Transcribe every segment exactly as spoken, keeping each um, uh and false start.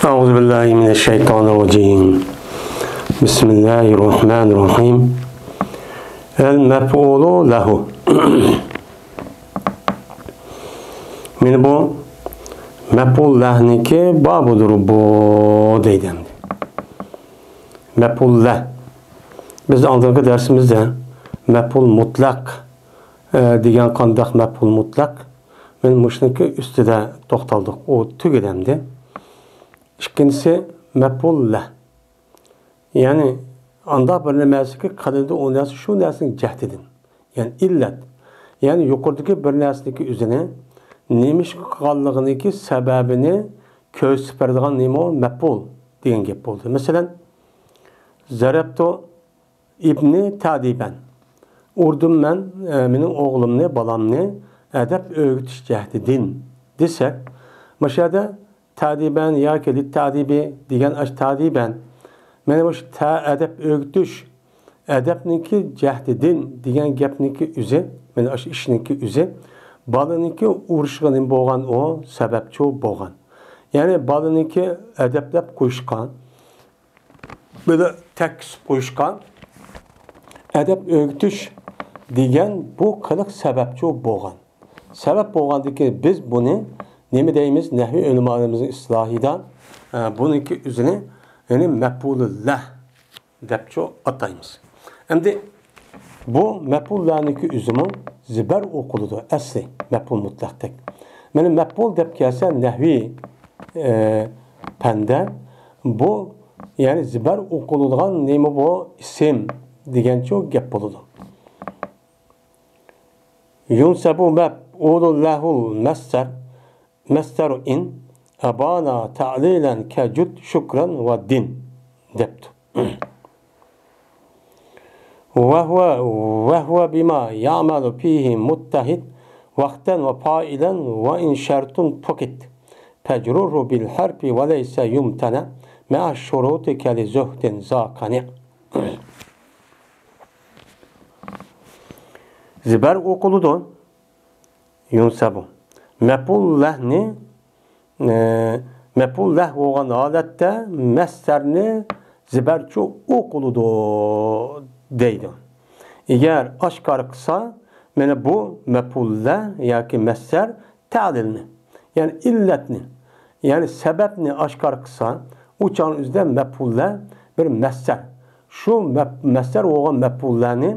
أعوذ بالله من الشيطان الرجيم. بسم الله الرحمن الرحيم. المفعول له. مانا بۇ مەپئۇل لەھنىڭكى بابىدۇر بۇ دەيدۇ ئەمدى. مەپئۇل لەھ. بىز ئالدىنقى دەرسىمىزدە مەپئۇل مۇتلەق، ئە، دېگەن قانداق مەپئۇل مۇتلەق؟ مانا مۇشۇنىڭكى ئۈستىدە توختالدۇق. ئۇ تۈگىدى ئەمدى. ئىككىنچىسى مەپئۇل لەھ. يەنى ئانداق بىر نەرسىگە قىلىنىدۇ، ئۇ نەرسە شۇ نەرسىنىڭ جەھىتىدىن. يەنى ئىللەت. يەنى يۇقىرىدىكى بىر نەرسىنىڭكى ئۆزىنى نېمە ئىش قىلغانلىقىنىڭكى سەۋەبىنى كۆرسىتىپ بېرىدىغان نېمە ئۇ؟ مەپئۇل دېگەن گەپ بولدى. مەسىلەن، زەرەبتۇ ئىبنى تەدىبەن. ئۇردۇم مەن، ئە، مېنىڭ ئوغلۇمنى، بالامنى ئەدەپ ئۆگىتىش جەھىتىدىن دېسەك، مۇشۇ يەردە تەدىبەن ياكى لىتتەدىبى دېگەن ئاشۇ تەدىبەن. مانا مۇشۇ تە-، ئەدەپ ئۆگىتىش، ئەدەپنىڭكى جەھىتىدىن دېگەن گەپنىڭكى ئۆزى، مانا ئاشۇ ئىشنىڭكى ئۆزى، بالىنىڭكى ئۇرۇشىغا نېمە بولغان ئۇ؟ سەۋەبچى بولغان. يەنى بالىنىڭكى ئەدەپلەپ قويۇشقا، بىلە تەككۈزۈپ قويۇشقا، ئەدەپ ئۆگىتىش دېگەن بۇ قىلىق سەۋەبچى بولغان. سەۋەب بولغاندىكىن بىز بۇنى نېمە دەيمىز؟ نەھۋىي ئۆلىمالىرىمىزنىڭ ئىستىلاھىدا، ئە، بۇنىڭكى ئۆزىنى، يەنى مەپئۇلۇللەھ دەپچۇ ئاتايمىز. ئەمدى بۇ مەپئۇللەھنىڭكى ئۆزىمۇ زىبەر ئوقۇلىدۇ، ئەسلى مەپئۇل مۇتلەقتەك. مانا مەپئۇل دەپ كەلسە نەھۋىي، ئە، پەندە بۇ، يەنى زىبەر ئوقۇلىدىغان نېمە بۇ؟ ئىسىم دېگەنچۇ گەپ بولىدۇ. يۇنسەبۇ مەپئۇلۇللەھۇل مەسدەر، مەسدەرۇ ئىن، ئەبانا تەلىلەن كەجۇد شۇكرەن ۋە دىن دەپتۇ. ۋەھۇۋە، ۋەھۇۋە بىما يەئمەلۇ فىھى مۇتتەھىد ۋەقتەن ۋە فائىلەن ۋە ئىن شەرتۇن پۇقىد. فەجرۇرھۇ بىل ھەرپى ۋە لەيسە يۇمتەنە مەئە شۇرۇتى كەلى زۇھدىن زاكانى. زىبەر ئوقۇلىدۇ. يۇنسەبۇ. مەپئۇللەھنى، ئە، مەپئۇللەھ بولغان ھالەتتە مەسدەرنى زىبەرچۇ ئوقۇلىدۇ دەيدۇ. ئەگەر ئاشكارا قىلسا، مانا بۇ مەپئۇللەھ ياكى مەسدەر تەلىلنى، يەنى ئىللەتنى، يەنى سەۋەبنى ئاشكارا قىلسا، ئۇ چاغنىڭ ئۆزىدە مەپئۇللەھ بىر مەسدەر. شۇ مەپ-، مەسدەر بولغان مەپئۇللەھنى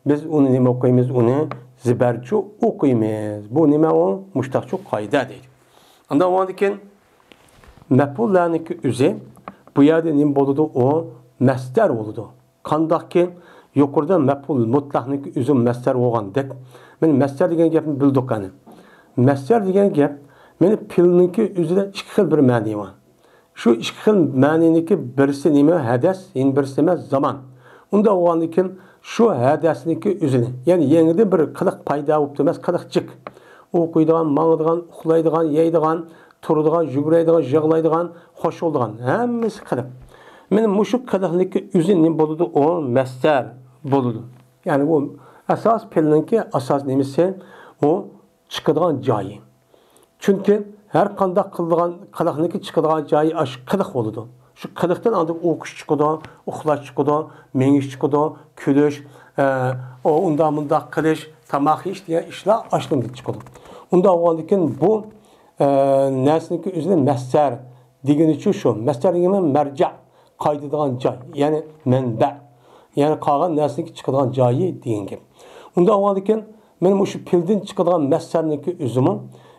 بىز ئۇنى نېمە ئوقۇيمىز؟ ئۇنى زىبەرچۇ ئوقۇيمىز. بۇ نېمە ئۇ؟ مۇشتاقچۇ قائىدە دەيدۇ. ئاندىن ئۇنىڭدىن كېيىن مەپئۇللەھنىڭكى ئۆزى بۇ يەردە نېمە بولىدۇ؟ ئۇ مەسدەر بولىدۇ. قانداقكى يۇقىرىدا مەپئۇل مۇتلەقنىڭكى ئۆزى مەسدەر بولغاندەك، مانا مەسدەر دېگەن گەپنى بىلدۇق قېنى. مەسدەر دېگەن گەپ، مانا پېئىلنىڭكى ئۆزىدە ئىككى خىل بىر مەنىسى بار. شۇ ئىككى خىل مەنىنىڭكى بىرسى نېمە؟ ھەدەس، يەنە بىرسى نېمە؟ زامان. ئۇنداق بولغاندىكىن شۇ ھەدەسنىڭكى ئۆزىنى، يەنى يېڭىدىن بىر قىلىق پەيدا بوپتۇ ئەمەس، قىلىق جىق. ئوقۇيدىغان، ماڭىدىغان، ئۇخلايدىغان، يەيدىغان، تۇرىدىغان، يۈگۈرەيدىغان، يىغلايدىغان، خوش بولىدىغان، ھەممىسى قىلىق. مانا مۇشۇ قىلىقنىڭكى ئۆزى نېمە بولىدۇ؟ ئۇ مەسدەر بولىدۇ. يەنى ئۇ ئاساس پېئىلنىڭكى ئاساس نېمىسى؟ ئۇ چىقىدىغان جايى. چۈنكى ھەر قانداق قىلىدىغان قىلىقنىڭكى چىقىدىغان جايى ئاشۇ قىلىق بولىدۇ. شۇ قىلىقتىن ئاندىن ئوقۇش چىقىدۇ، ئۇخلاش چىقىدۇ، مېڭىش چىقىدۇ، كۈلۈش، ئە، ئۇ ئۇنداق مۇنداق قىلىش، تاماق يېيىش دېگەن ئىشلار ئاشۇندىن چىقىدۇ. ئۇنداق بولغاندىكىن بۇ، ئە، نەرسىنىڭكى ئۆزىنى مەسدەر دېگىنىچۇ شۇ. مەسدەر دېگىنى مەرجە، قايتىدىغان جاي، يەنى مەنبە، يەنى قالغان نەرسىنىڭكى چىقىدىغان جايى دېگەن گەپ. ئۇنداق بولغاندىكىن مانا مۇشۇ پېئىلدىن چىقىدىغان مەسدەرنىڭكى ئۆزىمۇ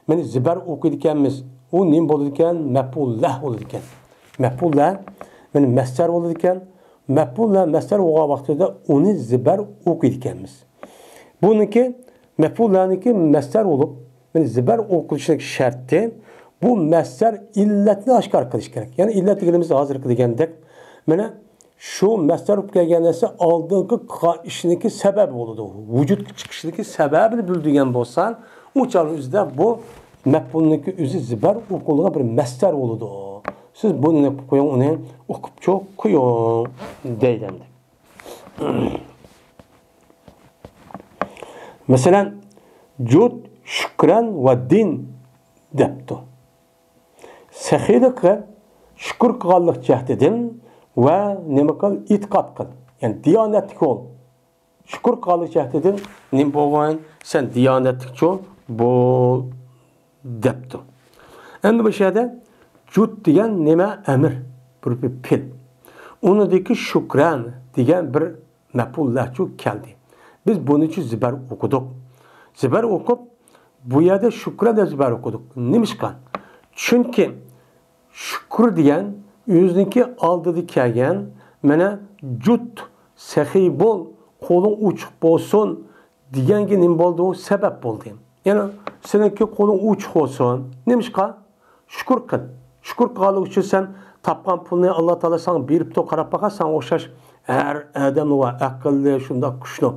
مانا زىبەر ئوقۇيدىكەنمىز. ئۇ نېمە بولىدىكەن؟ مەپئۇللەھ بولىدىكەن. مەپئۇللەھ مانا مەسدەر بولىدىكەن. مەپئۇللەھ مەسدەر بولغان ۋاقتىدا ئۇنى زىبەر ئوقۇيدىكەنمىز. بۇنىڭكى مەپئۇللەھنىڭكى مەسدەر بولۇپ، مانا زىبەر ئوقۇلۇشىنىڭ شەرتى، بۇ مەسدەر ئىللەتنى ئاشكارا قىلىش كېرەك. يەنى ئىللەت دېگىنىمىز ھازىرقى دېگەندەك، مانا شۇ مەسدەر بولۇپ كەلگەن نەرسە ئالدىنقى قىلغان ئىشنىڭكى سەۋەبى بولىدۇ. ۋۇجۇدقا چىقىشىنىڭكى سەۋەبىنى بىلدۈرگەن بولسا، ئۇ چاغنىڭ ئۆزىدە بۇ مەپئۇلنىڭكى ئۆزى زىبەر ئوقۇلىدىغان بىر مەسدەر بولىدۇ. سىز بۇنى نېمە قىلىپ قويۇڭ، ئۇنى ئوقۇپچۇ قويۇڭ دەيدۇ ئەمدى. مەسىلەن، جۇد، شۈكرەن ۋە دىن دەپتۇ. سېخىيلىق قىل، شۈكۈر قىلغانلىق جەھىتىدىن ۋە نېمە قىل؟ ئېتىقاد قىل. يەنى دىيانەتلىك بول. شۈكۈر قىلغانلىق جەھىتىدىن نېمە بولغىن؟ سەن دىيانەتلىكچۇ بول، دەپتۇ. ئەمدى بۇ يەردە جۇت دېگەن نېمە؟ ئەمىر، بىر، بىر پېئىل. ئۇنىڭدىكى شۈكرەن دېگەن بىر مەپئۇللەرچۇ كەلدى. بىز بۇنىچۇ زىبەر ئوقۇدۇق. زىبەر ئوقۇپ، بۇ يەردە شۈكرەن دەپ زىبەر ئوقۇدۇق. نېمىشقا؟ چۈنكى شۈكۈر دېگەن ئۆزىنىڭكى ئالدىدا كەلگەن، مانا، جۇت، سېخىي بول، قولۇڭ ئوچۇق بولسۇن دېگەنگە نېمە بولدى؟ ئۇ سەۋەب بولدى. يەنى سېنىڭكى قولۇڭ ئوچۇق بولسۇن. نېمىشقا؟ شۈكۈر قىل. شۈكۈر قىلغانلىقى ئۈچۈن سەن تاپقان پۇلنى ئاللا تائالا ساڭا بېرىپتۇ، قاراپ باققان، ساڭا ئوخشاش ھەر ئادەمنىڭ بار ئەقىلى شۇنداق كۈچلۈك.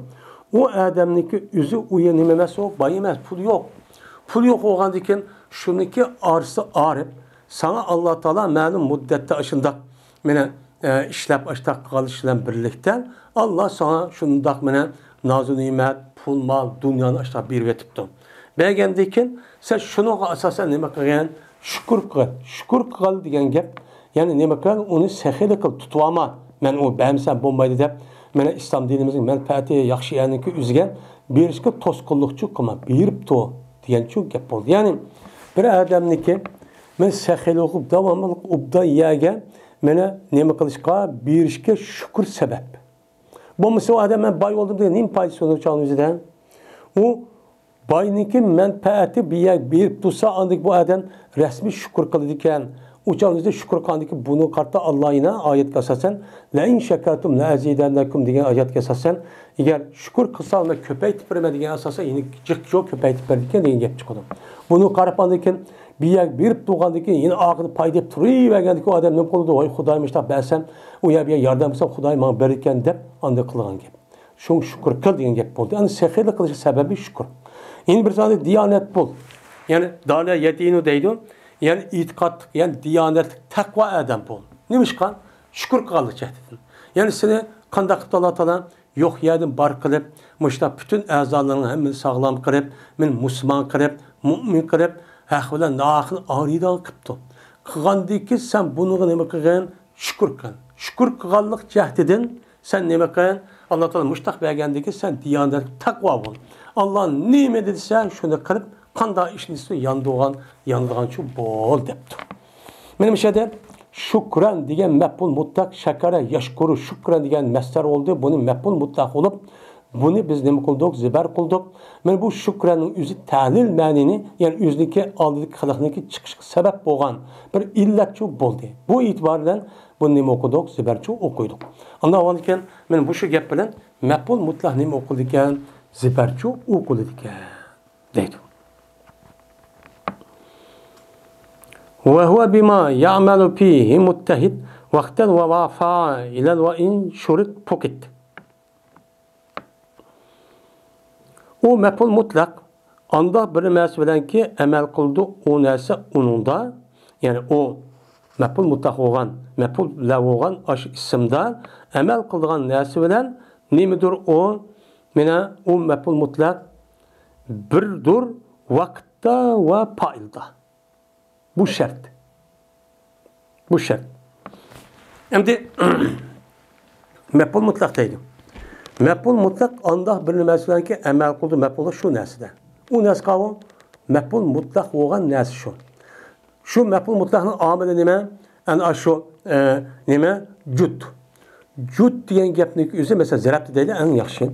ئۇ ئادەمنىڭكى ئۆزى ئۇ نېمە ئەمەس، ئۇ باي ئەمەس، پۇلى يوق. پۇلى يوق بولغاندىن كېيىن شۇنىڭكى ئارىسى ئايرىپ، ساڭا ئاللا تائالا مەلۇم مۇددەتتە ئاشۇنداق مانا، ئە، ئىشلەپ ئاشتاق قىلىش بىلەن بىرلىكتە، ئاللا ساڭا شۇنداق مانا نازۇ نېمەت، پۇل، مال، دۇنيانى ئاشتاق بېرىپ ئېتىپتۇ. بەرگەندىن كېيىن سەن شۇنىڭغا ئاساسەن نېمە قىلغىن؟ شۈكۈر قىل. شۈكۈر قىل دېگەن گەپ، يەنى نېمە قىل؟ ئۇنى سېخىيلىق قىل، تۇتۇۋالما. مەن ئۇ بەرمىسەم بولمايدۇ دەپ، مانا ئىسلام دىنىمىزنىڭ مەنپەئەتى ياخشى يەرنىڭكى ئۆزىگە بېرىشكە توسقۇنلۇقچۇ قىلما، بېرىپتۇ دېگەنچۇ گەپ بولدى. يەنى بىر ئادەمنىكى مەن سېخىيلىق قىلىپ داۋاملىق ئوبدان يەرگە مانا نېمە قىلىشقا، بېرىشكە شۈكۈر سەۋەب. بولمىسا ئۇ ئادەم مەن باي بولدۇم دېگەن نېمە پايدىسى بار ئۇ چاغنىڭ ئۆزىدە؟ ئۇ باينىڭكى مەنپەئەتى بىر يەرگە بېرىپ تۇرسا، ئاندىن بۇ ئادەم رەسمىي شۈكۈر قىلىدىكەن. ئۇ چاغنىڭ ئۆزىدە شۈكۈر قىلغاندىن كېيىن بۇنىڭغا قارىتا ئاللا يەنە ئايەتكە ئاساسەن، لەئىن شەكەرتۇم لەئەزىدەننەكۇم دېگەن ئايەتكە ئاساسەن، ئەگەر شۈكۈر قىلساڭ مەن كۆپەيتىپ بېرىمەن دېگەن ئاساستا يەنە جىق جۇ كۆپەيتىپ بېرىدىكەن دېگەن گەپ چىقىدۇ. بۇنى قاراپ ئاندىن كېيىن بىر يەرگە بېرىپ تۇرغاندىن كېيىن يەنە ئارقىدا پايدا دەپ تۇرۇۋەرگەندىكىن ئۇ ئادەم نېمە قىلىدۇ؟ ۋاي خۇدايىم، مۇشۇنداق بەرسەم، ئۇ يەر بۇ يەر ياردەم قىلسام خۇدايىم ماڭا بېرىدىكەن دەپ ئاندىن قىلغان گەپ. شۇڭا شۈكۈر قىل دېگەن گەپ بولدى. ئەنە سېخىيلىق قىلىش سەۋەبى شۈكۈر. يەنە بىر زادى دىيانەت بول. يەنى دانە يەدىنۇ دەيدۇ. يەنى ئېتىقادلىق، يەنى دىيانەتلىك، تەقۋا ئادەم بول. نېمىشقا؟ شۈكۈر قىلغانلىق جەھەتتىن. يەنى سېنى قانداق قىلىپتۇ ئاللا تائالا؟ يوق يەردىن بار قىلىپ، مۇشۇنداق پۈتۈن ئەزالىرىڭنى ھەممىنى ساغلام قىلىپ، مېنى مۇسۇلمان قىلىپ، مۇئمىن قىلىپ، ھەق بىلەن ناھەقنى ئايرىيدىغان قىلىپتۇ. قىلغاندىكىن سەن بۇنىڭغا نېمە قىلغىن؟ شۈكۈر قىل. شۈكۈر قىلغانلىق جەھىتىدىن سەن نېمە قىل؟ ئاللا تائالا مۇشتاق بەرگەندىكىن سەن دىيانەتلىك، تەقۋا بول. ئاللا نېمە دېسە شۇنى قىلىپ، قانداق ئىشنى دېسە ياندۇرغان، ياندۇرغانچۇ بول دەپتۇ. مانا مۇشۇ يەردە شۈكرەن دېگەن مەپئۇل مۇتلەق، شەكەرە يەشكۇرۇ شۈكرەن دېگەن مەسدەر بولدى. بۇنى مەپئۇل مۇتلەق بولۇپ، بۇنى بىز نېمە قىلدۇق؟ زىبەر قىلدۇق. مانا بۇ شۈكرەننىڭ ئۆزى تەلىل مەنىنى، يەنى ئۆزىنىڭكى ئالدىدىكى خەلقنىڭكى چىقىشىغا سەۋەب بولغان بىر ئىللەتچۇ بولدى. بۇ ئېتىبار بىلەن بۇنى نېمە ئوقۇدۇق؟ زىبەرچۇ ئوقۇيدۇق. ئاندىن بولغاندىكىن مانا مۇشۇ گەپ بىلەن مەپئۇل مۇتلەق نېمە ئوقۇلىدىكەن؟ زىبەرچۇ ئوقۇلىدىكەن دەيدۇ. وهو بما يعمل فيه متحد وقتا وفاعلا وإن شرط فقد. ئۇ مەپئۇل مۇتلەق ئانداق بىر نەرسە بىلەنكى ئەمەل قىلىدۇ، ئۇ نەرسە ئۇنىڭدا، يەنى ئۇ مەپئۇل مۇتلەق بولغان، مەپئۇل لەۋ بولغان ئاشۇ ئىسىمدا ئەمەل قىلىدىغان نەرسە بىلەن نېمىدۇر ئۇ؟ مانا ئۇ مەپئۇل مۇتلەق بىردۇر ۋاقىتتا ۋە پائىلدا. بۇ شەرت. بۇ شەرت. ئەمدى مەپئۇل مۇتلەق دەيدۇ. مەپئۇل مۇتلەق ئانداق بىر نەرسە بىلەنكى ئەمەل قىلىدۇ، مەپئۇل شۇ نەرسىدە. ئۇ نەرسە قاۋۇ؟ مەپئۇل مۇتلەق بولغان نەرسە شۇ. شۇ مەپئۇل مۇتلەقنىڭ ئامىلى نېمە؟ ئەنە ئاشۇ، ئە، نېمە؟ جۇت. جۇت دېگەن گەپنىڭ ئۆزى، مەسىلەن، زەرەپتۇ دەيلى، ئەڭ ياخشى.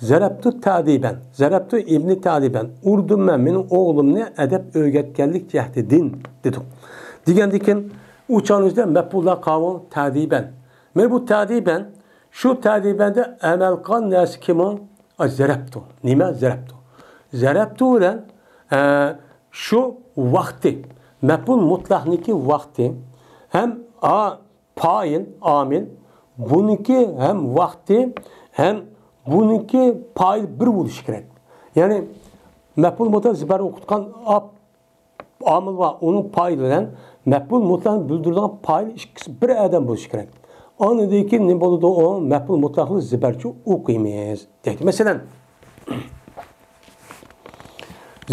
زەرەپتۇ تەدىبەن. زەرەپتۇ ئىبنى تەدىبەن. ئۇردۇم مەن مېنىڭ ئوغلۇمنى ئەدەپ ئۆگەتكەنلىك جەھەتىدىن دېدۇق. دېگەندىكىن، ئۇ چاغنىڭ ئۆزىدە مەپئۇللار قاۋۇ تەدىبەن. مانا بۇ تەدىبەن، شۇ تەدىبەندە ئەمەل قىلغان نەرسە كىم ئۇ؟ ئا، زەرەپتۇ. نېمە؟ زەرەپتۇ. زەرەپتۇ بىلەن، ئە، شۇ ۋاقتى، مەپئۇل مۇتلەقنىكى ۋاقتى ھەم ئا، پائىل، ئامىل، بۇنىڭكى ھەم ۋاقتى، ھەم بۇنىڭكى پائىل بىر بولۇشى كېرەك. يەنى مەپئۇل مۇتلەق زىبەر ئوقۇتقان ئاپ-، ئامىل بار، ئۇنىڭ پائىلى بىلەن مەپئۇل مۇتلەقنى بىلدۈرىدىغان پائىل ئىككىسى بىر ئادەم بولۇشى كېرەك. ئاندىن كېيىن نېمە بولىدۇ؟ ئۇ مەپئۇل مۇتلەقنى زىبەرچۇ ئوقۇيمىز دەيدۇ. مەسىلەن،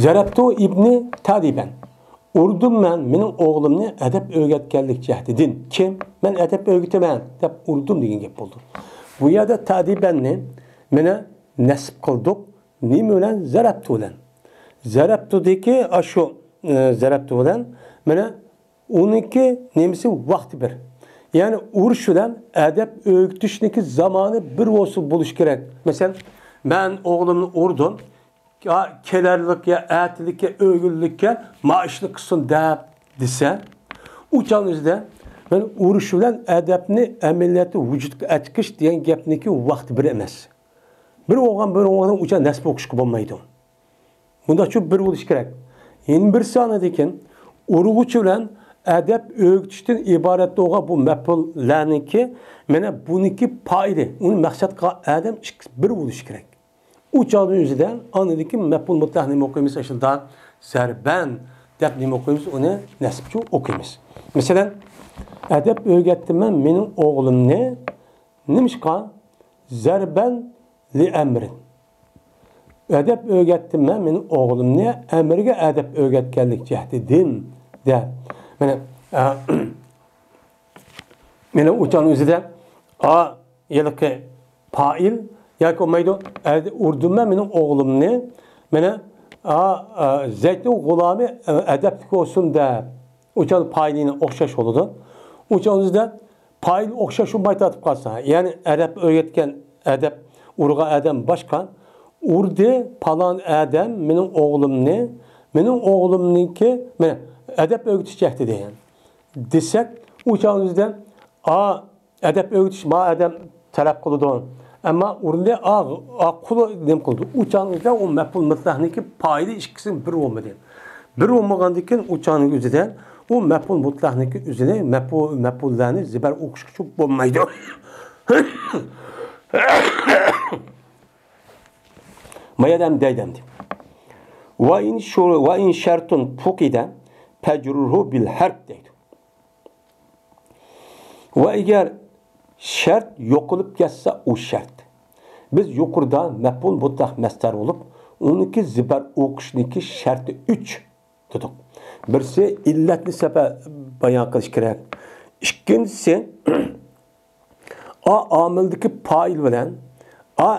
زەرەپتۇ ئىبنى تەدىبەن. ئۇردۇم مەن مېنىڭ ئوغلۇمنى ئەدەپ ئۆگەتكەنلىك جەھىتىدىن. كىم؟ مەن ئەدەپ ئۆگىتىمەن دەپ ئۇردۇم دېگەن گەپ بولىدۇ. بۇ يەردە تەدىبەننى مانا نەسب قىلدۇق. نېمە بىلەن؟ زەرەبتۇ بىلەن. زەرەبتۇدىكى ئاشۇ، ئە، زەرەبتۇ بىلەن مانا ئۇنىڭكى نېمىسى؟ ۋاقتى بىر. يەنى ئۇرۇش بىلەن ئەدەپ ئۆگىتىشنىڭكى زامانى بىر بولسا بولۇشى كېرەك. مەسىلەن، مەن ئوغلۇمنى ئۇردۇم، يا كېلەرلىك، يا ئەتىلىككە، ئۆگۈنلۈككە ما ئىشنى قىلسۇن دەپ دېسە، ئۇ چاغنىڭ ئۆزىدە مەن ئۇرۇش بىلەن ئەدەپنى ئەمەلىيەتتە ۋۇجۇدقا ئەكىرىش دېگەن گەپنىڭكى ۋاقتى بىر ئەمەس. بىر بولغان، بىر بولغان ئۇ چاغ نەسب ئوقۇشقا بولمايدۇ. بۇنداقچۇ بىر بولۇش كېرەك. يەنە بىر سانىدىكىن ئۇرغۇچى بىلەن ئەدەپ ئۆگىتىشتىن ئىبارەت بولغان بۇ مەپئۇللەرنىڭكى، مانا بۇنىڭكى پائىلى، ئۇنى مەقسەت قىلغان ئادەم ئىككىسى بىر بولۇش كېرەك. ئۇ چاغنىڭ ئۆزىدە ئاندىن كېيىن مەپئۇل مۇتلەق نېمە ئوقۇيمىز؟ ئاشۇنداق زەربەن دەپ نېمە ئوقۇيمىز؟ ئۇنى نەسبچۇ ئوقۇيمىز. مەسىلەن، ئەدەپ ئۆگەتتىمەن مېنىڭ ئوغلۇمنى. نېمىشقا؟ زەربەن لىئەمرىن. ئەدەپ ئۆگەتتىمەن مېنىڭ ئوغلۇمنى ئەمرگە ئەدەپ ئۆگەتكەنلىك جەھىتىدىن دەپ. مانا، ئە، مانا ئۇ چاغنىڭ ئۆزىدە ئا ھېلىقى پائىل ياكى بولمايدۇ، ئە، ئۇردۇمەن مېنىڭ ئوغلۇمنى، مانا، ئا، ئا، زەيدنىڭ غۇلامى، ئە، ئەدەپلىك بولسۇن دەپ. ئۇ چاغ پائىلىنى ئوخشاش بولىدۇ. ئۇ چاغنىڭ ئۆزىدە پائىل ئوخشاش بولماي تارتىپ قالسا، يەنى ئەدەپ ئۆگەتكەن، ئەدەپ ئۇرغان ئادەم باشقا، ئۇردى پالان ئادەم مېنىڭ ئوغلۇمنى، مېنىڭ ئوغلۇمنىڭكى، مانا، ئەدەپ ئۆگىتىش جەھىتىدە دېسەك، ئۇ چاغنىڭ ئۆزىدە ئا ئەدەپ ئۆگىتىش ما ئادەم تەلەپ قىلىدۇ. ئەمما ئۇرۇندى ئا، ئا قۇل نېمە قىلىدۇ؟ ئۇ چاغنىڭ ئۆزىدە ئۇ مەپئۇل مۇتلەقنىڭكى پائىلى ئىككىسى بىر بولمىدى. بىر بولمىغاندىكىن ئۇ چاغنىڭ ئۆزىدە ئۇ مەپئۇل مۇتلەقنىڭكى ئۆزىنى مەپئۇ-، مەپئۇللارنى زىبەر ئوقۇشقا بولمايدۇ. ما يەردە ئەمدى دەيدۇ ئەمدى. ۋە ئىن شۇ-، ۋە ئىن شەرتۇن پۇقىدە پەجرۇرھۇ بىل ھەرپ دەيدۇ. ۋە ئەگەر شەرت يوقىلىپ كەتسە، ئۇ شەرت. بىز يۇقىرىدا مەپئۇل مۇتلەق مەسدەر بولۇپ، ئۇنىڭكى زىبەر ئوقۇشنىڭكى شەرتى ئۈچ دېدۇق. بىرسى ئىللەتنى سەپە-، بايان قىلىش كېرەك. ئىككىنچىسى، ئا ئامىلدىكى پائىل بىلەن ئا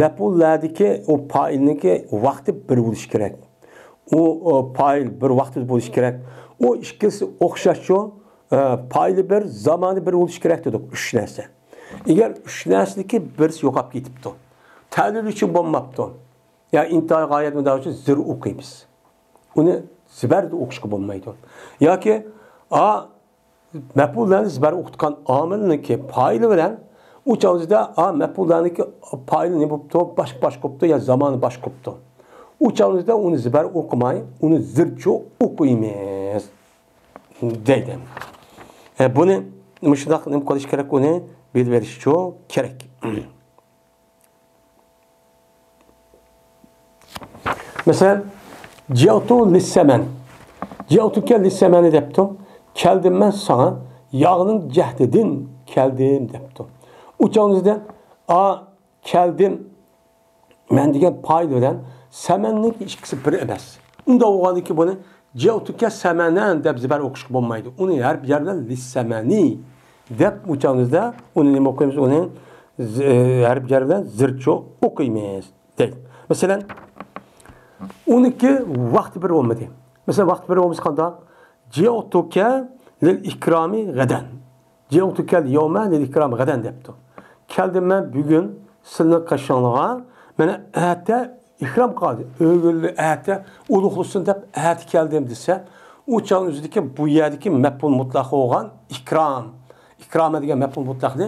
مەپئۇللاردىكى ئۇ پائىلنىڭكى ۋاقتى بىر بولۇشى كېرەك. ئۇ، ئۇ پائىل بىر ۋاقتىدا بولۇشى كېرەك. ئۇ ئىككىلىسى ئوخشاشچۇ، ئە، پائىلى بىر، زامانى بىر بولۇشى كېرەك دېدۇق، ئۈچ نەرسە. ئەگەر ئۈچ نەرسىدىكى بىرسى يوقاپ كېتىپتۇ، تەلىل ئۈچۈن بولماپتۇ، يا ئىنتىھايى غايەت مۇددىئا ئۈچۈن زىر ئوقۇيمىز. ئۇنى زىبەردە ئوقۇشقا بولمايدۇ. ياكى ئا مەپئۇللارنى زىبەر ئوقۇتقان ئامىلنىڭكى پائىلى بىلەن ئۇ چاغدا ئا مەپئۇللارنىڭكى پائىلى نېمە بوپتۇ؟ باش-، باشقا بوپتۇ يا زامانى باشقا بوپتۇ. ئۇ چاغدا ئۇنى زىبەر ئوقۇماي، ئۇنى زىرچۇ ئوقۇيمىز دەيدۇ. ئە، بۇنى مۇشۇنداق نېمە قىلىش كېرەك؟ ئۇنى بىلىۋېلىشچۇ كېرەك. مەسىلەن، جىئتۇ لىسسەمەن. جىئتۇكە لىسسەمەنى دەپتۇ. كەلدىم مەن ساڭا، ياغنىڭ جەھدىدىن كەلدىم دەپتۇ. ئۇ چاغنىڭ ئۆزىدە ئا كەلدىم مەن دېگەن پائىل بىلەن سەمەننىڭ ئىككىسى بىر ئەمەس. ئۇنداق بولغاندىكىن بۇنى جىئتۇكە سەمەنەن دەپ زىبەر ئوقۇشقا بولمايدۇ. ئۇنى ھەرپ جەر بىلەن لىسسەمەنى دەپ ئۇ چاغنىڭ ئۆزىدە ئۇنى نېمە ئوقۇيمىز؟ ئۇنى ز-، ھەرپ جەر بىلەن زىرچۇ ئوقۇيمىز دەيدۇ. مەسىلەن، ئۇنىڭكى ۋاقتى بىر بولمىدى. مەسىلەن، ۋاقتى بىر بولمىسا قانداق؟ جىئتۇكە لىل ئىكرامى غەدەن. جىئتۇكەل يەۋمە لىل ئىكرامى غەدەن دەپتۇ. كەلدىم مەن بۈگۈن سىلىنىڭ قېشىڭلىغا، مانا ئەتە ئىكرام قىلدى. ئۆگۈنلى ئەتە ئۇلۇغلىسۇن دەپ ئەتە كەلدىم دېسە، ئۇ چاغنىڭ ئۆزىدىكى بۇ يەردىكى مەپئۇل مۇتلەق بولغان ئىكرام. ئىكرامە دېگەن مەپئۇل مۇتلەقنى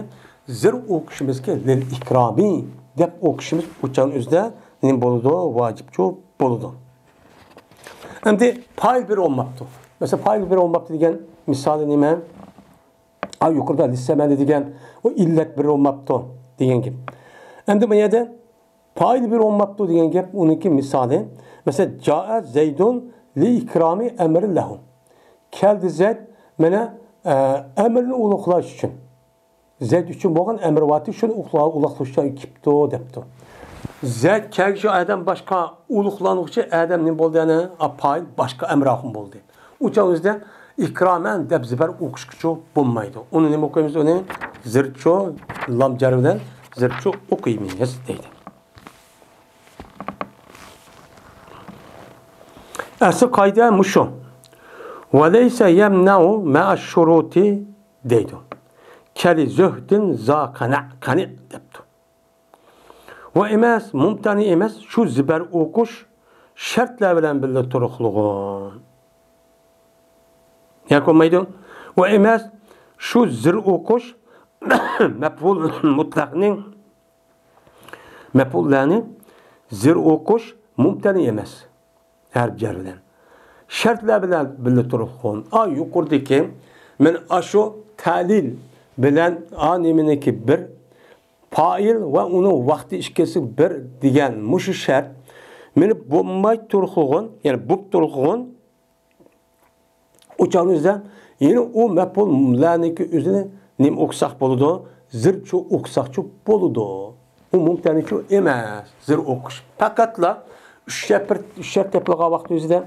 زىر ئوقۇشىمىزكى لىل ئىكرامى دەپ ئوقۇشىمىز ئۇ چاغنىڭ ئۆزىدە نېمە بولىدۇ؟ ۋاجىپچۇ بولىدۇ. ئەمدى پائىل بىر بولماپتۇ. مەسىلەن، پائىل بىر بولماپتۇ دېگەن مىسالى نېمە؟ ئا، يۇقىرىدا لىسسەمەنى دېگەن ئۇ ئىللەت بىر بولماپتۇ دېگەن گەپ. ئەمدى بۇ يەردە پائىل بىر بولماپتۇ دېگەن گەپ ئۇنىڭكى مىسالى. مەسىلەن، جائە زەيدۇن لى ئىكرامى ئەمرى لەھۇ. كەلدى زەيد مانا، ئە، ئەمرنى ئۇلۇغلاش ئۈچۈن. زەيد ئۈچۈن بولغان ئەمر بارتى، شۇنى ئۇلۇغ-، ئۇلۇغلىغۇچى كېپتۇ دەپتۇ. زەيد كەلگۈچى ئادەم باشقا، ئۇلۇغلانغۇچى ئادەم نېمە بولدى؟ يەنە پائىل باشقا ئەمر ئاخۇن بولدى. ئۇ چاغنىڭ ئۆزىدە ئىكرامەن دەپ زىبەر ئوقۇشقىچۇ بولمايدۇ. ئۇنى نېمە ئوقۇيمىز؟ ئۇنى زىرچۇ، لام جەر بىلەن زىرچۇ ئوقۇيمىز دەيدۇ. ئەسلى قائىدە مۇشۇ. ۋەلەيسە يەمنەئۇ مەئەششۇرۇتى دەيدۇ. كەلى زۆھدىن زا قەنە، قەنە دەپتۇ. ۋە ئەمەس، مۇمتەنى ئەمەس، شۇ زىبەر ئوقۇش شەرتلەر بىلەن بىللە تۇرۇقلۇغۇن. ياكى بولمايدۇ. ۋە ئەمەس، شۇ زىر ئوقۇش مەپئۇل مۇتلەقنىڭ، مەپئۇللارنى زىر ئوقۇش مۇمتەنى ئەمەس. ھەرپ جەر بىلەن. شەرتلەر بىلەن بىللە تۇرۇقلۇغۇن. ئا، يۇقىرىدىكى، مەن ئاشۇ تەلىل بىلەن ئا نېمىنىڭكى بىر، پائىل ۋە ئۇنىڭ ۋاقتى ئىككىسى بىر دېگەن مۇشۇ شەرت مېنى بولماي تۇرۇقلۇغۇن، يەنى بوپ تۇرۇقلۇغۇن. ئۇ چاغنىڭ ئۆزىدە يەنە ئۇ مەپئۇللارنىڭكى ئۆزىنى نېمە ئوقۇساق بولىدۇ؟ زىرچۇ ئوقۇساقچۇ بولىدۇ. ئۇ مۇمتەنىچۇ ئەمەس، زىر ئوقۇش. پەقەتلا ئۈچ شەرت، بىر، ئۈچ شەرت تېپىلغان ۋاقىت ئۆزىدە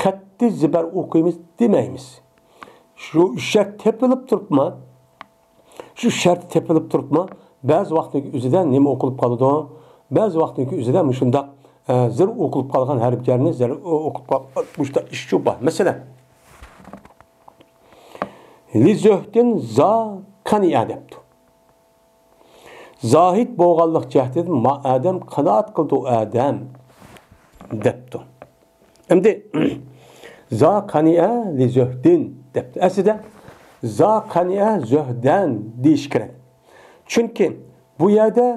قەتئىي زىبەر ئوقۇيمىز دېمەيمىز. شۇ ئۈچ شەرت تېپىلىپ تۇرۇپمۇ، شۇ شەرت تېپىلىپ تۇرۇپمۇ، بەزى ۋاقىتنىڭ ئۆزىدە نېمە ئوقۇلۇپ قالىدۇ؟ بەزى ۋاقىتنىڭ ئۆزىدە مۇشۇنداق، ئە، زىر ئوقۇلۇپ قالغان ھەرپ جەرنى زىر ئوقۇپ قال-، مۇشۇنداق ئىشچۇ بار. مەسىلەن، لىزۆھدىن زا قەنىئە دەپتۇ. زاھىد بولغانلىق جەھىتىدىن ما ئادەم قانائەت قىلدى ئۇ ئادەم دەپتۇ. ئەمدى زا قەنىئە لىزۆھدىن دەپتۇ. ئەسلىدە زا قەنىئە زۆھدەن دېيىش كېرەك. چۈنكى بۇ يەردە،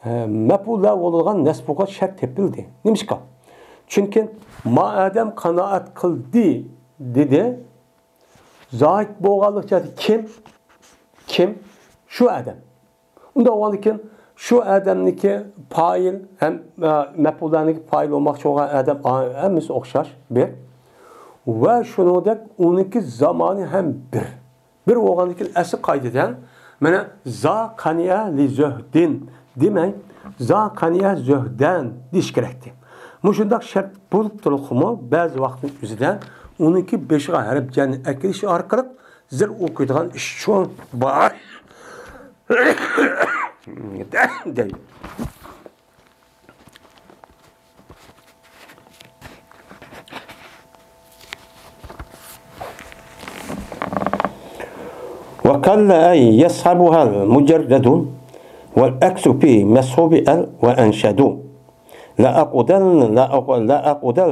ئە، مەپئۇللار بولىدىغان نەسب بولغان شەرت تېپىلدى. نېمىشقا؟ چۈنكى ما ئادەم قانائەت قىلدى دېدى. زاھىد بولغانلىق جەھەتتە كىم؟ كىم؟ شۇ ئادەم. ئۇنداق بولغاندىكىن شۇ ئادەمنىڭكى پائىل ھەم، ئە، مەپئۇللارنىڭكى پائىل بولماقچى بولغان ئادەم ھەممىسى ئوخشاش، بىر. ۋە شۇنىڭدەك ئۇنىڭكى زامانى ھەم بىر. بىر بولغاندىكىن ئەسلى قائىدىدە مانا زا قەنىئە لىزۆھدىن دېمەي، زا قەنىئە زۆھدەن دېيىش كېرەكتى. مۇشۇنداق شەرت بولۇپ تۇرۇپمۇ، بەزى ۋاقىتنىڭ ئۆزىدە ئۇنىڭكى بېشىغا ھەرپ جەرنى ئەكىرىش ئارقىلىق زىر ئوقۇيدىغان ئىشچۇ بار دەيدۇ. وقل أن يصحبها المجرد، والعكس في مصحوب ال وأنشد. لأقودن، لأق-، لأقودن،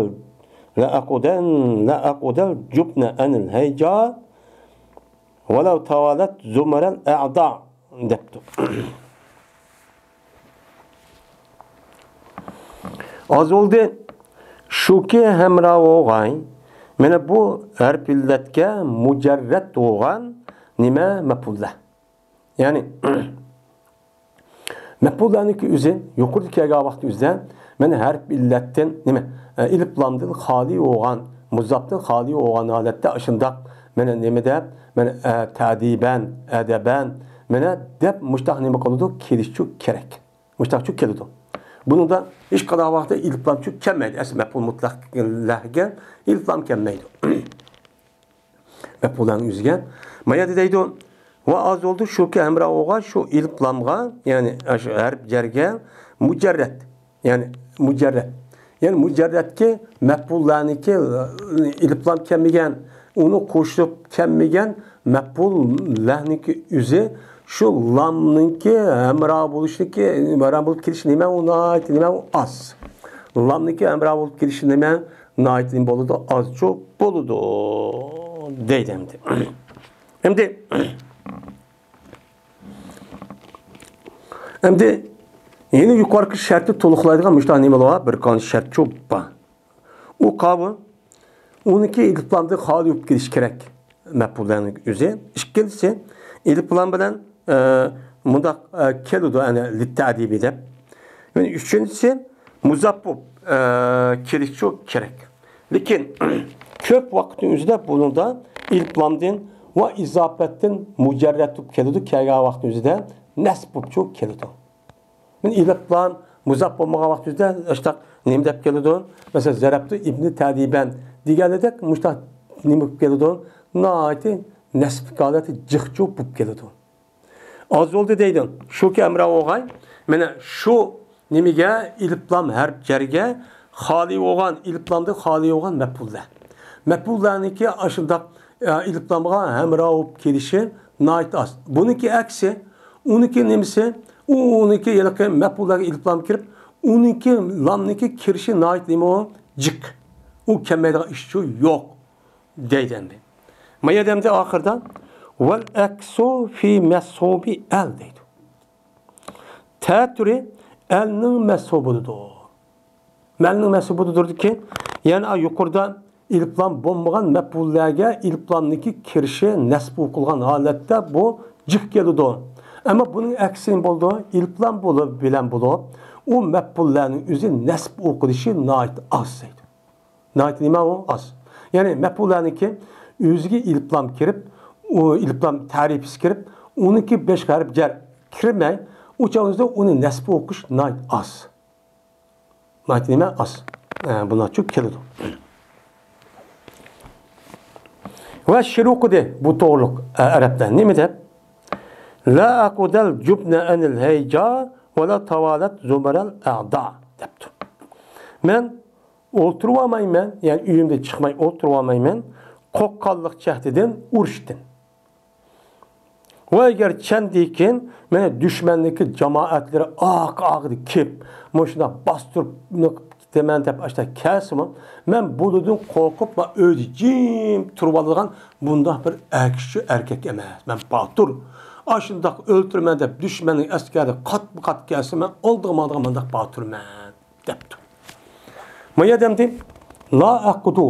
لأقودن، لأقودن جبن عن الهيجا، ولو توالت زمر الأعضاء دەپتۇ. ئاز بولدى. شۇكى ھەمراھ بولغاي. مانا بۇ ھەرپ ئىللەتكە مۇجەررەت بولغان نېمە مەپئۇللار. يەنى مەپئۇللارنىڭكى ئۆزى يۇقىرىدا كەلگەن ۋاقىت ئۆزىدە مانا ھەرپ ئىللەتتىن نېمە، ئە، ئېلىپلامدىن خالىي بولغان، مۇزاپتىن خالىي بولغان ھالەتتە ئاشۇنداق مانا نېمە دەپ، مانا، ئە، تەدىبەن، ئەدەبەن، مانا دەپ مۇشتاق نېمە قىلىدۇ؟ كېلىشچۇ كېرەك. مۇشتاقچۇ كېلىدۇ. بۇنىڭدا ھېچقانداق ۋاقىتتا ئېلىپلامچۇ كەلمەيدۇ. ئەسلى مەپئۇل مۇتلەقلەرگە ئېلىپلام كەلمەيدۇ. مەپئۇللارنىڭ ئۆزىگە. ما يەردە دەيدۇ، ۋە ئاز بولدى، شۇكى ھەمراھ بولغان شۇ ئېلىپلامغا، يەنى شۇ ھەرپ جەرگە مۇجەررەت، يەنى مۇجەررەت. يەنى مۇجەررەتكى مەپئۇللارنىڭكى ئېلىپلام كەلمىگەن، ئۇنى قوشۇپ كەلمىگەن مەپئۇللارنىڭكى ئۆزى شۇ لامنىڭكى ھەمراھ بولۇشنىڭكى، ھەمراھ بولۇپ كېلىش نېمە ئۇ ناھايىتى نېمە ئۇ ئاز. لامنىڭكى ھەمراھ بولۇپ كېلىش نېمە ناھايىتى نېمە بولىدۇ؟ ئازچۇ بولىدۇ دەيدۇ ئەمدى. ئەمدى، ئەمدى يەنە يۇقىرىقى شەرتنى تولۇقلايدىغان مۇشۇنداق نېمىلەر بار؟ بىر قانچە شەرتچۇ بار. ئۇ قاۋۇ، ئۇنىڭكى ئېلىپلامدىن خالىي بولۇپ كېلىشى كېرەك مەپئۇللارنىڭ ئۆزى. ئىككىنچىسى، ئېلىپلام بىلەن، ئە، مۇنداق، ئە، كېلىدۇ، ئەنە، لىتتەدىبى دەپ. يەنى ئۈچىنچىسى، مۇزاپ بولۇپ، ئە، كېلىشچۇ كېرەك. لېكىن كۆپ ۋاقىتنىڭ ئۆزىدە بۇنىڭدا ئېلىپلامدىن ۋە ئىزاپەتتىن مۇجەررەت بولۇپ كېلىدۇ، كەلگەن ۋاقىتنىڭ ئۆزىدە نەسب بولۇپچۇ كېلىدۇ. مانا ئېلىپلام مۇزاپ بولمىغان ۋاقتىمىزدا ئاشۇنداق نېمە دەپ كېلىدۇ؟ مەسىلەن، زەرەپتۇ ئىبنى تەدىبەن دېگەندەك مۇشۇنداق نېمە بولۇپ كېلىدۇ؟ ناھايىتى نەسبلىك ھالەتتە جىقچۇ بولۇپ كېلىدۇ. ئاز بولدى دەيدۇ. شۇكى ئەمرا بولغاي. مانا شۇ نېمىگە ئېلىپلام ھەرپ جەرگە خالىي بولغان، ئېلىپلامدىن خالىي بولغان مەپئۇللار. مەپئۇللارنىڭكى ئاشۇنداق، ئە، ئېلىپلامغا ھەمراھ بولۇپ كېلىشى ناھايىتى ئاز. بۇنىڭكى ئەكسى، ئۇنىڭكى نېمىسى؟ ئۇ، ئۇنىڭكى ھېلىقى مەپئۇللارغا ئېلىپلام كىرىپ، ئۇنىڭكى لامنىڭكى كىرىشى ناھايىتى نېمە ئۇ؟ جىق. ئۇ كەلمەيدىغان ئىشچۇ يوق. دەيدۇ ئەمدى. ما يەردە ئەمدى ئاخىرىدا ۋەل ئەكسۇ فى مەسھۇبى ئەل دەيدۇ. تەتۈرى ئەلنىڭ مەسھۇبىدىدۇر. ئەلنىڭ مەسھۇبىدىدۇردىكى، يەنى يۇقىرىدا ئېلىپلام بولمىغان مەپئۇللارغا ئېلىپلامنىڭكى كىرىشى نەسب ئوقۇلغان ھالەتتە بۇ جىق كېلىدۇ. ئەمما بۇنىڭ ئەكسى بولىدۇ، ئېلىپلام بولۇپ، بىلەن بولۇپ، ئۇ مەپئۇللارنىڭ ئۆزى نەسب ئوقۇلۇشى ناھايىتى ئاز دەيدۇ. ناھايىتى نېمە ئۇ؟ ئاز. يەنى مەپئۇللارنىڭكى ئۆزىگە ئېلىپلام كىرىپ، ئۇ ئېلىپلام تەرىپىسى كىرىپ، ئۇنىڭكى بەش ھەرپ جەر كىرمەي، ئۇ چاغدا ئۇنى نەسب ئوقۇش ناھايىتى ئاز. ناھايىتى نېمە؟ ئاز. ئە، بۇلارچۇ كېلىدۇ. ۋە شىرۇقىدى بۇ توغرۇلۇق، ئە، ئەرەبلەر نېمە دەپ؟ لا ئەقۇدەل جۇبنە ئەنىل ھەيجا ۋە لا تاۋالەت زۇمەرەل ئەدا دەپتۇ. مەن ئولتۇرۇۋالمايمەن، يەنى ئۆيۈمدىن چىقماي ئولتۇرۇۋالمايمەن، قورققانلىق جەھىتىدىن ئۇرۇشتىن. ۋە ئەگەر چەندىكىن مېنى دۈشمەننىڭكى جامائەتلىرى ئارقا-ئارقىدىن كېلىپ، مۇشۇنداق باستۇرۇپ نېمە قىلىپ كېتىمەن دەپ ئاشۇنداق كەلسىمۇ، مەن بۇلاردىن قورقۇپ، مەن ئۆيدە جىم تۇرۇۋالىدىغان بۇنداق بىر ئەر كىشى ئەركەك ئەمەس. مەن باتۇر. ئاشۇنداق ئۆلتۈرىمەن دەپ دۈشمەننىڭ ئەسكەرلىرى قاتمۇ قات كەلسە، مەن ئالدىغا ماڭىدىغان مۇنداق باتۇرمەن دەپتۇ. ما يەردە ئەمدى لا ئەقۇدۇ.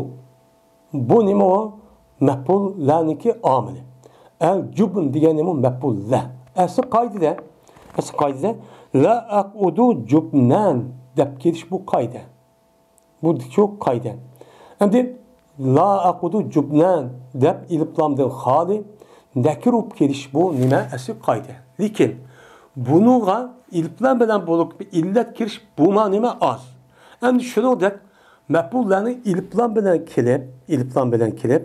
بۇ نېمە ئۇ؟ مەپئۇل لەنىڭكى ئامىلى. ئەل جۇبن دېگەن نېمە ئۇ؟ مەپئۇل لە. ئەسلى قائىدىدە، ئەسلى قائىدىدە لا ئەقئۇدۇ جۇبنەن دەپ كېلىش بۇ قائىدە. بۇ شۇ قائىدە. ئەمدى لا ئەقئۇدۇ جۇبنەن دەپ ئېلىپلامدىن خالىي نەكىر بولۇپ كېلىش بۇ نېمە؟ ئەسلى قائىدە. لېكىن بۇنىڭغا ئېلىپلام بىلەن بولۇپ ئىللەت كىرىش بۇمۇ نېمە؟ ئاز. ئەمدى شۇنىڭدەك مەپئۇللارنى ئېلىپلام بىلەن كېلىپ، ئېلىپلام بىلەن كېلىپ،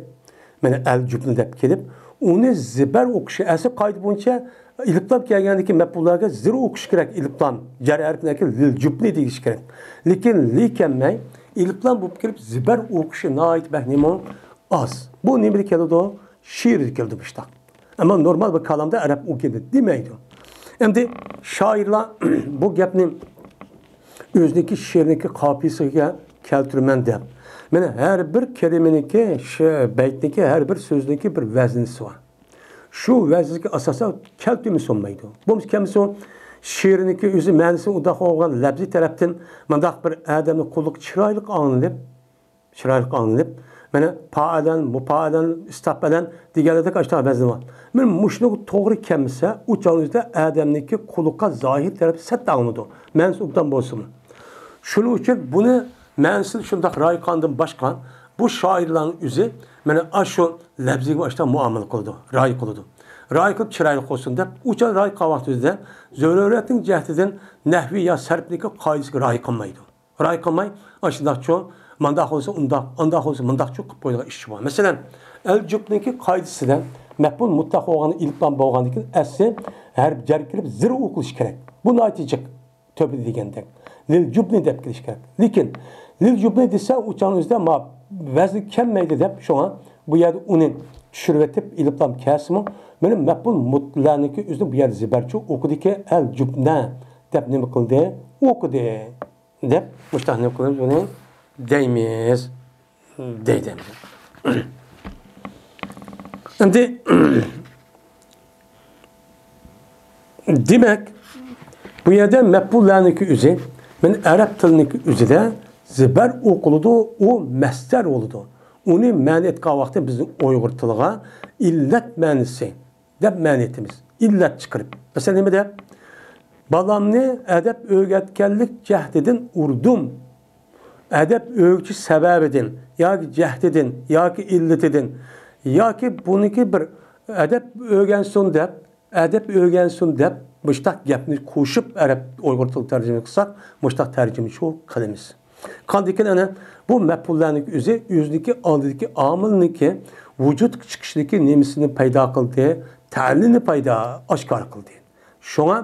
مانا ئەل جۇبنى دەپ كېلىپ، ئۇنى زىبەر ئوقۇشى، ئەسلى قائىدە بويىچە ئېلىپلام كەلگەندىكى مەپئۇللارغا زىر ئوقۇش كېرەك، ئېلىپلام، جەر ھەرپىدىكى لىل جۇبنى دېيىش كېرەك. لېكىن لى كەلمەي، ئېلىپلام بولۇپ كېلىپ، زىبەر ئوقۇشى ناھايىتى بەك نېمە؟ ئاز. بۇ نېمىدە كېلىدۇ؟ شېئىردا كېلىدۇ مۇشتاق. ئەمما نورمال بىر كالامدا ئەرەب ئۇ گەپنى دېمەيدۇ. ئەمدى شائىرلار بۇ گەپنى ئۆزىنىڭكى شېئىرنىڭكى قاپىيىسىگە كەلتۈرىمەن دەپ، مانا ھەر بىر كەلىمىنىڭكى، شۇ بەيتنىڭكى، ھەر بىر سۆزنىڭكى بىر ۋەزنىسى بار. شۇ ۋەزنىگە ئاساسەن كەلتۈرمىسە بولمايدۇ. بولمىسا كەلمىسە شېئىرنىڭكى ئۆزى مەنىسى ئۇنداق بولغان لەپزىي تەرەپتىن مۇنداق بىر ئادەمنىڭ قۇلىقىغا چىرايلىق ئاڭلىنىپ، چىرايلىق ئاڭلىنىپ، مانا پائىلەن، مۇپائىلەن، ئىستاپئەلەن دېگەنلەردەك ئاشۇنداق ۋەزنى بار. مانا مۇشۇنىڭغا توغرا كەلمىسە، ئۇ چاغنىڭ ئۆزىدە ئادەمنىڭكى قۇلىقىغا زاھىر تەرەپى سەت ئاڭلىنىدۇ. مەنىسى ئوبدان بولسىمۇ. شۇنىڭ ئۈچۈن بۇنى مەنىسىنى شۇنداق رايى قانىدىن باشقا، بۇ شائىرلارنىڭ ئۆزى مانا ئاشۇ لەپزىگە ئاشۇنداق مۇئامىلە قىلىدۇ، رايى قىلىدۇ. رايى قىلىپ چىرايلىق قىلسۇن دەپ، ئۇ چاغ رايى قىلغان ۋاقتىمىزدا زۆرۈرىيەتنىڭ جەھىتىدىن نەھۋىي يا سەرپنىڭكى قائىدىسىگە رايى قىلمايدۇ. رايى قىلماي، ئاشۇنداقچۇ، مانداق بولسا ئۇنداق، ئانداق بولسا مۇنداقچۇ قىلىپ قويىدىغان ئىشچۇ بار. مەسىلەن، ئەل جۇبنىڭكى قائىدىسىدە مەپئۇل مۇتلەق بولغان ئېلىپلام بولغاندىكىن ئەسلى ھەرپ جەر كېلىپ زىر ئوقۇلۇشى كېرەك. بۇ ناھايىتى جىق. تۆپىدە دېگەندەك. لىل جۇبنى دەپ كېلىش كېرەك. لېكىن لىل جۇبنى دېسە، ئۇ چاغنىڭ ئۆزىدە ما ۋەزنى كەلمەيدۇ دەپ، شۇڭا بۇ يەردە ئۇنى چۈشۈرۈۋېتىپ، ئېلىپلام كەلسىمۇ، مانا مەپئۇل مۇتلەقنىڭكى ئۆزىنى بۇ يەردە زىبەرچۇ ئوقۇدىكى، ئەل جۇبنە دەپ نېمە قىلدى؟ ئوقۇدى. دەپ مۇشۇنداق نېمە قىلىمىز بۇنى دەيمىز، دەيدۇ. ئەمدى دېمەك، بۇ يەردە مەپئۇللارنىڭكى ئۆزى، مەن ئەرەب تىلىنىڭكى ئۆزىدە زىبەر ئوقۇلىدۇ، ئۇ مەسدەر بولىدۇ. ئۇنى مەنە ئېيتقان ۋاقتى بىزنىڭ ئۇيغۇر تىلىغا ئىللەت مەنىسى دەپ مەنە ئېيتىمىز. ئىللەت چىقىرىپ. مەسىلەن، نېمە دەپ؟ بالامنى ئەدەپ ئۆگەتكەنلىك جەھتىدىن ئۇردۇم. ئەدەپ ئۆگىتىش سەۋەبىدىن ياكى جەھتىدىن ياكى ئىللىتىدىن ياكى بۇنىڭكى بىر ئەدەپ ئۆگەنسۇن دەپ، ئەدەپ ئۆگەنسۇن دەپ مۇشتاق گەپنى قوشۇپ ئەرەب ئۇيغۇر تىلىغا تەرجىمە قىلساق، مۇشتاق تەرجىمىچۇ قىلىمىز. قاندىكىن ئەنە بۇ مەپئۇللارنىڭ ئۆزى ئۆزىنىڭكى ئالدىدىكى ئامىلنىڭكى ۋۇجۇدقا چىقىشىدىكى نېمىسىنى پەيدا قىلدى؟ تەلىنى پەيدا، ئاشكارا قىلدى. شۇڭا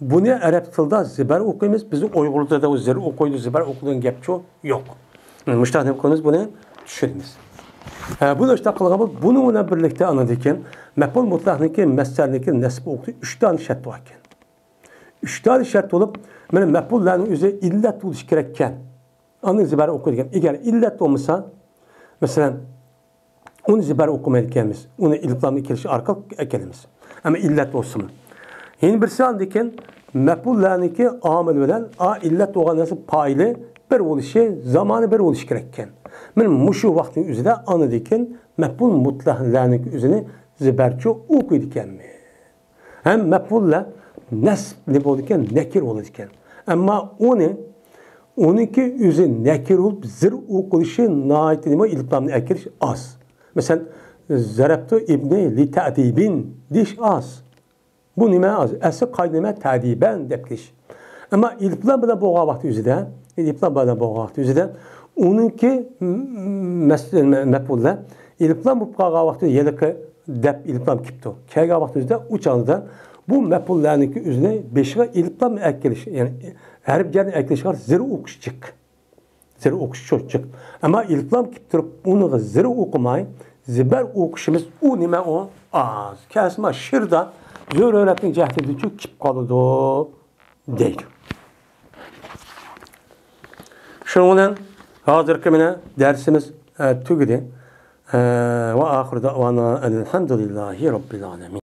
بۇنى ئەرەب تىلدا زىبەر ئوقۇيمىز. بىز ئۇيغۇرلاردا زىر ئوقۇيدۇ، زىبەر ئوقۇيدۇ دېگەن گەپچۇ يوق. مۇشۇنداق نېمە قىلىمىز؟ بۇنى چۈشۈرىمىز. ھە، بۇنى شۇنداق قىلغان بولۇپ، بۇنىڭ بىلەن بىرلىكتە ئاندىن كېيىن مەپئۇل مۇتلەقنىڭكى مەسدەرنىڭكى نەسب ۋاقتى ئۈچ دانە شەرت بار ئىكەن. ئۈچ دانە شەرت بولۇپ، مانا مەپئۇللارنىڭ ئۆزى ئىللەت بولۇشى كېرەككەن. ئاندىن زىبەر ئوقۇيدىكەن. ئەگەر ئىللەت بولمىسا، مەسىلەن، ئۇنى زىبەر ئوقۇمايدىكەنمىز. ئۇنى ئېلىپلامنى كېلىشى ئارقىلىق ئەكېلىمىز. ئەمما ئىللەت بولسىمۇ. يەنە بىرسى ئاندىن كېيىن مەپئۇللارنىڭكى ئامىلى بىلەن ئا ئىللەت بولغان نەرسە پائىلى بىر بولۇشى، زامانى بىر بولۇشى كېرەككەن. مانا مۇشۇ ۋاقىتنىڭ ئۆزىدە ئاندىن كېيىن مەپئۇل مۇتلەقلارنىڭكى ئۆزىنى زىبەرچۇ ئوقۇيدىكەنمىز. ھەم مەپئۇللار نەسب نېمە بولىدىكەن؟ نەكىر بولىدىكەن. ئەمما ئۇنى، ئۇنىڭكى ئۆزى نەكىر بولۇپ زىر ئوقۇلۇشى ناھايىتى نېمە، ئېلىپلامنى ئەكىرىش ئاز. مەسىلەن، زەرەبتۇ ئىبنى لىتەدىبىن دېيىش ئاز. بۇ نېمە ئاز؟ ئەسلى قائىدە نېمە؟ تەدىبەن دەپ كېلىش. ئەمما ئېلىپلام بىلەن بولغان ۋاقتى ئۆزىدە، ئېلىپلام بىلەن بولغان ۋاقتى ئۆزىدە ئۇنىڭكى م-، مەس-، مەپئۇللار ئېلىپلام بولۇپ قالغان ۋاقتى ھېلىقى دەپ ئېلىپلام كېلىپتۇ. كەلگەن ۋاقتى ئۆزىدە ئۇ چاغدا بۇ مەپئۇللارنىڭكى ئۆزىنى بېشىغا ئېلىپلام ئەكېلىش، يەنى ھەرپ جەرنى ئەكېلىشىغا زىر ئوقۇش جىق. زىر ئوقۇش چوچچىق. ئەمما ئېلىپلام كېلىپ تۇرۇپ، ئۇنىڭغا زىر ئوقۇماي، زىبەر ئوقۇشىمىز ئۇ نېمە ئۇ؟ ئاز. كەلسىمۇ شىردا زۆرۈرەتنىڭ جەھىتىدىچۇ كېلىپ قالىدۇ دەيدۇ. شۇنىڭ بىلەن ھازىرقى مانا دەرسىمىز، ئە، تۈگىدى. ئە، ۋە ئاخىر دەۋانا ئەلھەمدۇلىللاھى رەببىل ئالەمىن.